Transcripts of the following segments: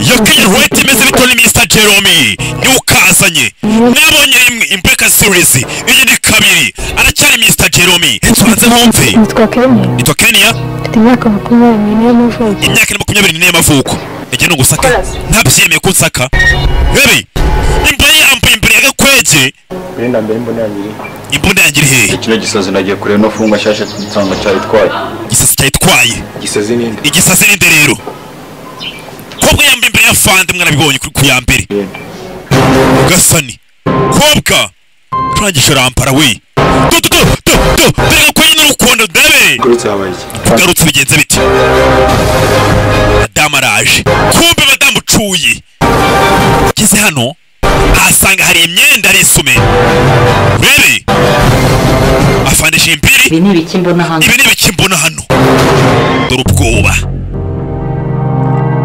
Iyo Kenya Right imeze bito ni Mr Jerome niwe ukazanye. Nabonye rimwe Imbeka series, iyi ni kabiri, aracyari Mr Jerome. Tubanze wumve. Nitwa Kenya. Nitwa Kenya. Mfite imyaka 24 y'amavuko. Imyaka 24 y'amavuko. Ege no gusaka. Ntabyemeye kunsaka. Bebe. Imboye yambaye imbere y'agakwege. Mbere mbere imbona yangiri. Imbona yangiri hehe? Kino gisazi nagiye kureba no funga shashe nsanga cyayitwaye. Gisazi cyayitwaye. Gisazi ninde? Igisazi ninde rero? Kobwa yambaye imbere ya fande mwarabibonye ku ya mbere. Gasani. Kobwa turangije rampara we. Do do do do do. Dore ko nyine urukundo ndebe. Garutse habaye iki? Garutse bigenze bite? Madamu araje. Kumbe madamu ucuye. Ageze hano ahasanga hari imyenda ari isume. Urebe. Afandisha impiri. Ibi ni ibiki mbona hano? Ibi ni ibiki mbona hano? Dore ubwoba.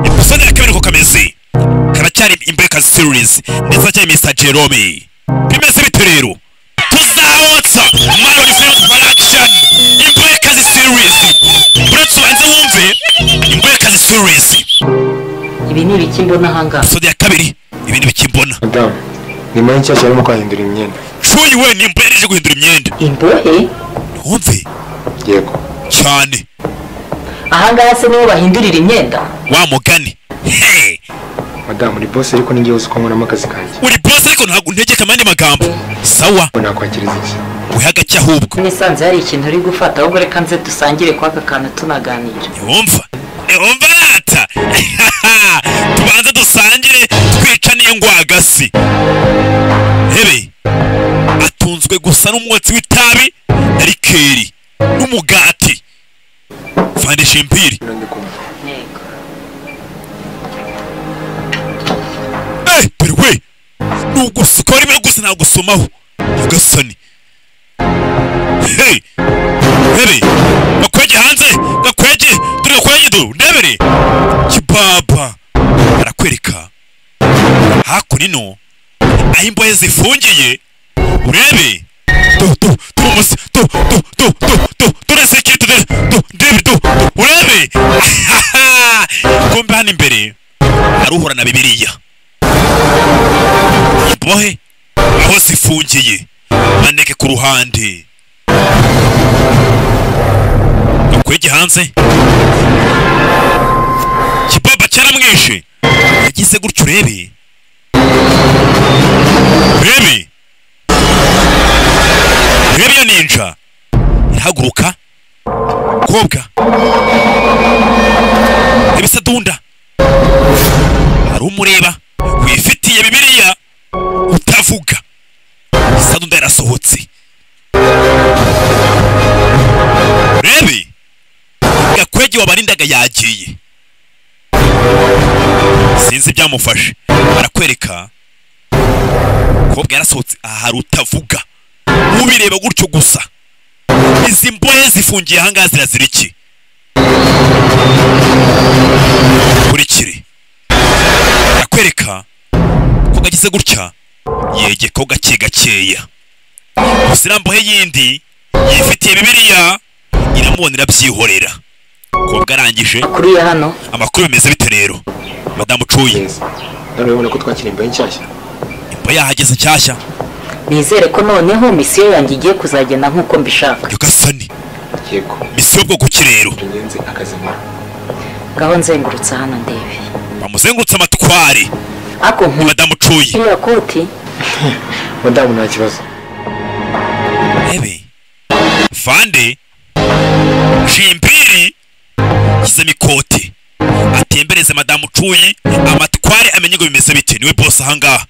Episode ya kabiri ko kameze. Karacyari Imbeka series ndetse cyari Mr Jerome. Bimeze bite rero? Tuzawotsa Marlon Film Production Imbeka series. Uretse ubanze wumve Imbeka series. Ibi ni ibiki mbona hanga? Episode ya kabiri. Ibi ni ibiki mbona? Madam, ni mwe nshya arimo kwahindura imyenda. Cuyi we ni imbohe ije guhindura imyenda. Imbohe? Wumve? Yego. Cyane. Ahangaha se niho bahindurira imyenda? Wa mugani. Hey! Madam, uri boss ariko ningiye uzi ko nkoramo akazi kanjye. Uri boss ariko ntabwo untegeka amandi magambo. Sawa. Nakwakiriza iki? Wihagake ahubwo. Nisanze hari ikintu uri gufata ahubwo reka nze dusangire kwa aka kantu tunaganira. Wumva? Wumva rata. Tubanze dusangire twica n'ingwagasi. Hebe. Atunzwe gusa n'umwotsi w'itabi na rikeri n'umugati. Fandisha impiri. Eh, dore we. Nugusukora imwe gusa nagusomaho. Ugasani. Hey! Hebe. Gakwege hanze, gakwege, dore gakwege do, ndebere. Kibaba. Arakwereka. Hakuno aho imbohe zifungiye. Urebe. Do do do musi do do do do do do security do do ndebe do urebe. Kumbe hano imbere aruhura na Bibiliya. Imbohe aho zifungiye maneke ku ruhande. Gakwege hanze. Kibaba cyaramwishe. Yagize gutyo urebe. Urebe. Urebe iyo ninja. Irahaguruka. Kobwa. Ibisadunda. Hari umureba wifitiye Bibiliya utavuga. Isadunda yarasohotse. Urebe. Gakwege wabarindaga yagiye. Sinzi byamufashe. Arakwereka. Kobwa yarasohotse ahari utavuga. Ubireba gutyo gusa. Izi mbohe zifungiye ahangaha zirazira iki? Kurikire. Arakwereka ko gagize gutya yegekaho gake gakeya. Gusa iriya mbohe yindi yifitiye Bibiliya iramubonera byihorera. Kobwa arangije. Amakuru ya hano. Amakuru bimeze bite rero? Madamu Cuyi. None urabona ko twakira imbohe nshyashya. Imbohe yahageze nshyashya. Nizere ko noneho misiyo yanjye igiye kuzagenda nkuko mbishaka. Nyagasani. Yego. Misiyo bwo kuki rero? Ngenze akazi nkora. Ngaho nzengurutse hano ndebe. Bamuzengurutse amatware. Ako Madamu Cuyi. Iriya koti. Madamu nta kibazo. Ebe. Fande. Jimbiri. Kizemi koti. Atembereze Madamu Cuyi amatware amenye ngo bimeze bite. Niwe boss ahangaha.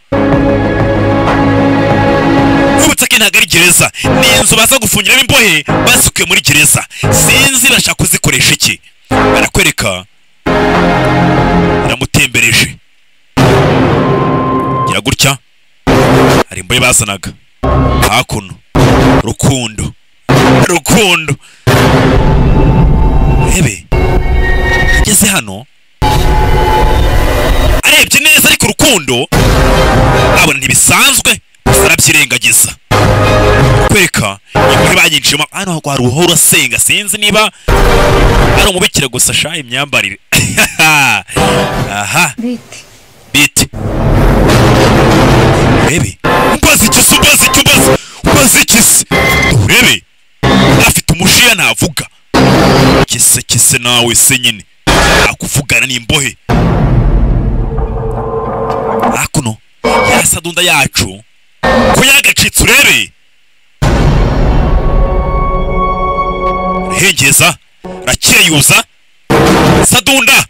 Ubutse ko ntabwo ari gereza. Ni inzu baza gufungiramo imbohe bazikuye muri gereza. Sinzi bashaka kuzikoresha iki. Barakwereka. Iramutembereje. Gira gutya. Hari imbohe bazanaga. Hakuno. Rukundo. Rukundo. Ebe. Ageze hano. Arebye neza ariko Rukundo abona ntibisanzwe gusa arabyirengagiza. Kwereka imbohe banyinjiyemo hano hari uhora asenga sinzi niba ari umubikira gusa sha imyambarire. Aha. Bite. Bite. Urebe umbaza iki se, umbaza iki, umbaza iki se? Urebe afite umushiya ntavuga. Kise kise nawe se nyine akuvugana n'imbohe. Hakuno ya sadunda yacu ko yagacitse urebe. Hengeza rakeyuza sadunda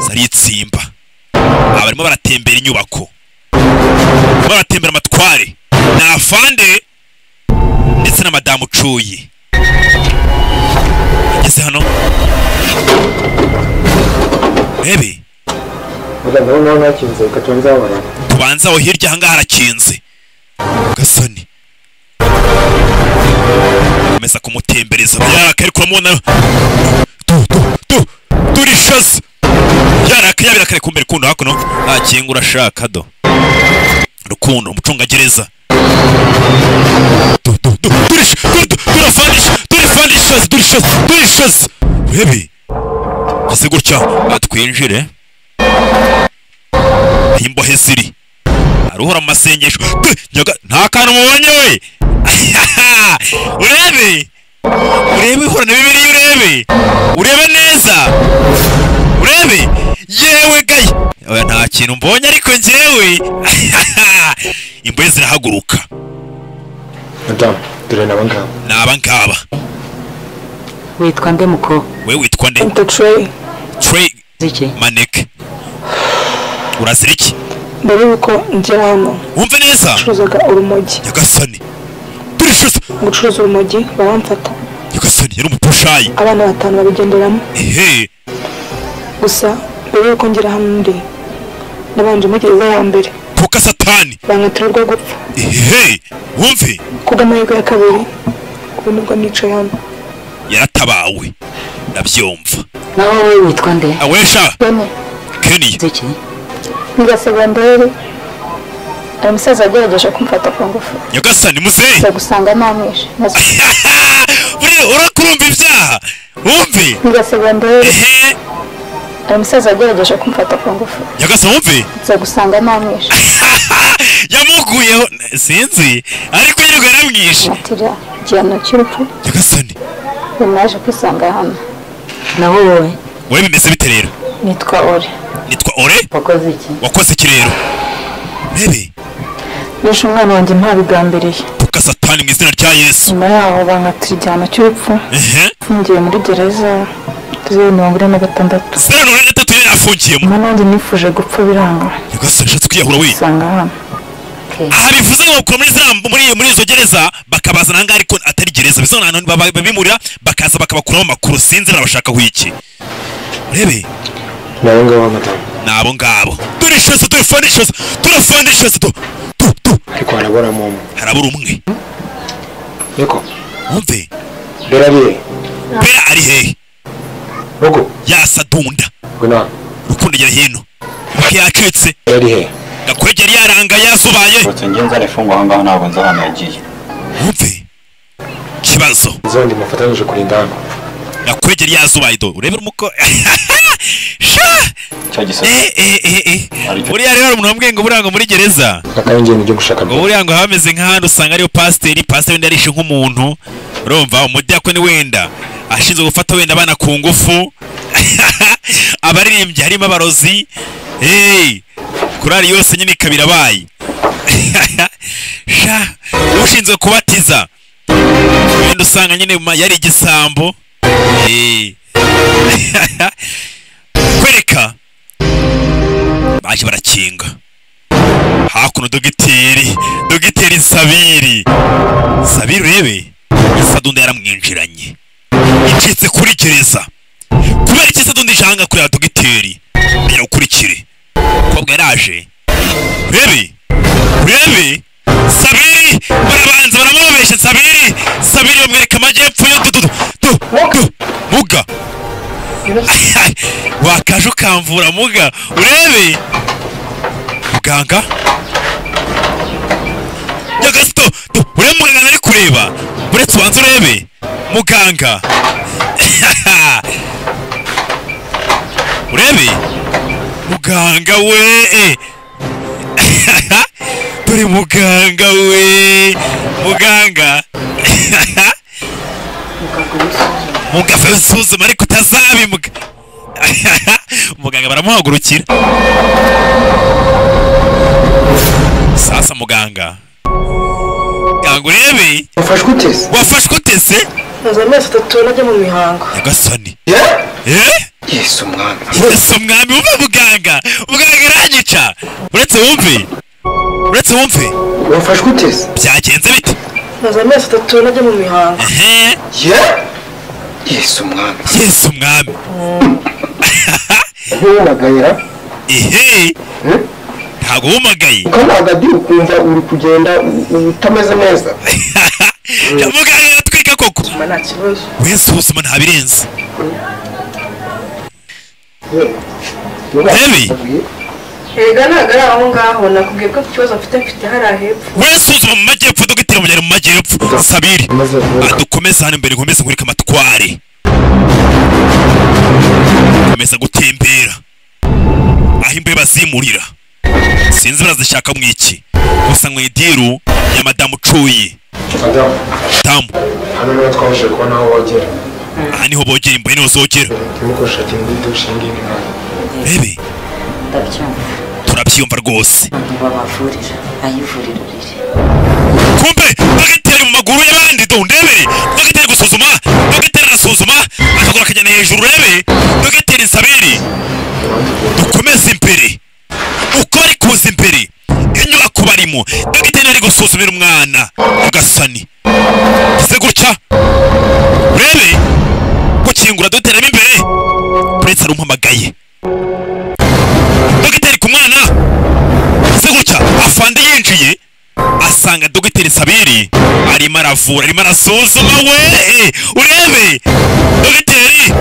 zaritsimba. Abarimo baratembera inyubako, baratembera amatware na afande ndetse na madamu Cuyi. Ageze hano rebe tubanza aho hirya ahangaha harakinze. Gasani komeza kumutembereza yaraka ariko uramubona turishaza yaraka yabirakare kumbere kundo hakuno akingura ashaka do Rukundo umucungagereza. Turishaza urebe ese gutya atwinjire imbohe ziri aruhora mu masengesho. Nta kantu mubonye we. Urebe urebe ihura na Bibiliya, urebe urebe neza urebe yewe gayi. Oya nta kintu mbonye ariko njyewe imbohe zirahaguruka. Madamu dore nabangaba nabangaba. Witwa nde muko? We witwa nde? Trey. Trey Manek. Urazira iki? Mbere yuko ngera hano wumve neza ncuruzaga urumogi. Nyagasani turishuza gucuruza urumogi baramfata. Nyagasani yari umupushayi. Abana batanu babigenderamo. Ehe gusa mbere yuko ngera hano ndi nabanje muri gereza ya mbere kuka satani bankatirwa gupfa. Ehe wumve kubw'amahirwe ya kabiri ubu nibwo nicaye hano. Yaratabawe ndabyumva. Nawe wowe witwa nde? Awesha Kenny. Niga segonderi hari umusaza wagerageje kumfata ku ngufu. Nyagasani muzehe nza gusanga namwishe. Buriya urakurumva ibyaha wumve. Niga segonderi hari umusaza wagerageje kumfata ku ngufu. Nyagasani wumve nza gusanga namwishe. Yamuguyeho sinzi ariko yirirwa yaramwishe. Atira igihano cy'urupfu. Nyagasani naje kwisanga hano. Naho wowe? Wowe bimeze bite rero? Nitwa Ore. Nitwa Ore? Wakoze iki? Wakoze iki rero? Bebe nishe umwana wanjye ntabigambiriye. Tuka satani mu izina rya Yesu. Nyuma yaho bankatira igihano cy'urupfu. Mfungiye muri gereza 046. 046 yari afungiyemo. Nyuma nanjye nifuje gupfa biranga. Nyagasani ushatse kwiyahura we. Usanga hano. Aha bivuze ngo bakura muri ziriya muri izo gereza bakabazana ahangaha ariko atari gereza bivuze ngo ahantu babimurira bakaza bakabakuramo amakuru sinzi nabashakaho iki. Urebe nabo ngabo madamu nabo ngabo turishaza turafandishaza turafandishaza tu tu ariko haraburamo umwe. Harabura umwe. Niko wumve Bera ari hehe? Bera ari hehe? Rugo yasadunda ngwino Rukundo gera hino yacitse. Ari hehe? Gakwegera yaranga yazubaye. Ngiye nzana ifungwa aho ngaho ntabwo nzi ahantu yagiye. Wumve kibazo zondi mufatanyije kurinda hano. Gakwegera yazubaye do urebera umuko sha buriya rero umuntu wambwiye ngo buriya ngo muri gereza ngo buriya ngo hameze nk'ahantu usanga ariyo pasiteri wenda yarishe nk'umuntu urumva umudiyakoni wenda ashinzwe gufata wenda abana ku ngufu abaririmbyi harimo abarozi kurari yose nyine ikaba irabaye sha ushinzwe kubatiza wenda usanga nyine yari igisambo kwereka baje barakinga hakuno dogiteri Sabiri urebe isadunda yaramwinjiranye icitse kuri gereza kubera iki isadunda ijanga kuri ya dogiteri birakurikire kobwa yaraje urebe Sabiri barabanza baramubesha Sabiri bamwereka amajyepfo yo tu muga wakaje ukamvura muga urebe muganga Nyagasito urebe muganga ari kureba uretse ubanza urebe muganga urebe Muganga we, turi muganga we, muganga. Muganga usuzuma ariko utazabimuga. Muganga baramuhagurukira. Sasa muganga, muganga urebe wafashwe utese? Wafashwe utese? Maze amezi 3 najya mu mihango. Nyagasani. Yesu mwami. Yesu mwami, wumve muganga. Muganga aranyica. Uretse wumve. Uretse wumve. Wafashwe utese? Byagenze bite? Maze amezi 3 najya mu mihango. Yesu mwami. Yesu mwami. Ntiwumagayira? Ehe. Ntabwo wumagaye. Ukanagadi ukumva uri kugenda utameze neza. Muganga aratwika koko. Nta kibazo. Wese ubuzima ntabirenze. Ebi. Erega ntabwo ari aho ngaho, nakubwiye ko ikibazo mfite hariya hepfo. Wese ubuzima mu majyepfo, dogiteri mujyana mu majyepfo. Sabiri. Adukomeze hano imbere, nkomeze nkurike amatware. Komeza gutembera. Aho imbehe bazimurira. Sinzi barazishaka mu iki. Gusa ngo idiru ya Madamu Cuyi. Madamu. Hano niho twaje kubona aho bogera. Aha niho bogera imbohe, niho zogera. Bebe. Turabyumva rwose. Babavurira ayivuriro riri. Kumbe dogiteri mu maguru y'abandi do ndebe. Dogiteri gusuzuma, dogiteri arasuzuma, akagura akajyana hejuru urebe. Dogiteri Sabiri. Dukomeze imbere. Uko bari kuza imbere, inyubako barimo, dogiteri ari gusuzumira umwana. Nyagasani. Ese gutya. Urebe gukingura dogiteri ari imbere. Uretse arumpamagaye. Dogiteri ku mwana. Ese gutya afande yinjiye asanga dogiteri Sabiri arimo aravura, arimo arasuzuma we. Urebe dogiteri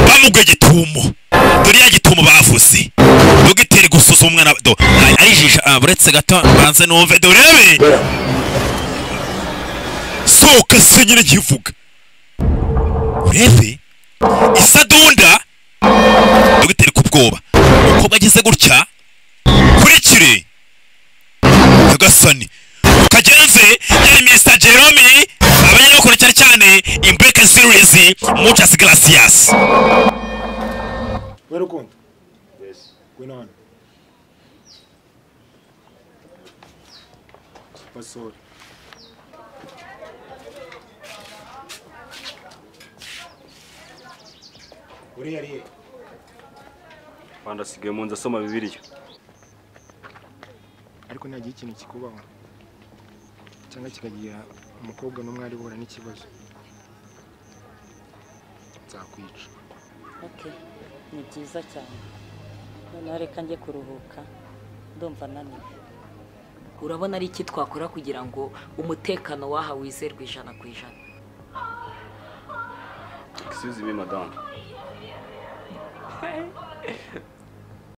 bamugwe gitumo. Dore ya gitumo bavuze. Dogiteri gusuzuma umwana do arijisha buretse gato banze numve dorebe. Soka se nyine kivuga. Urebe isadunda dogiteri kubwoba. Uko bageze gutya kurikire. Nyagasani. Kagenze yari Mr. Jerome abanyakora cyane cyane Imbeka series Muchas Gracias. We Rukundo. Yes. Ngwino hano. Basore. Uriya ariye. Rwanda asigaye mu nzu asoma Bibiliya. Ariko ntagira ikintu kikubaho cyangwa kikagira umukobwa n'umwari buhura n'ikibazo. Nzakwica. Okay, ni byiza cyane. Noneho reka njye kuruhuka, ndumva naniwe. Urabona ari iki twakora kugira ngo umutekano waha wizerwe 100%? Excuse me, madame.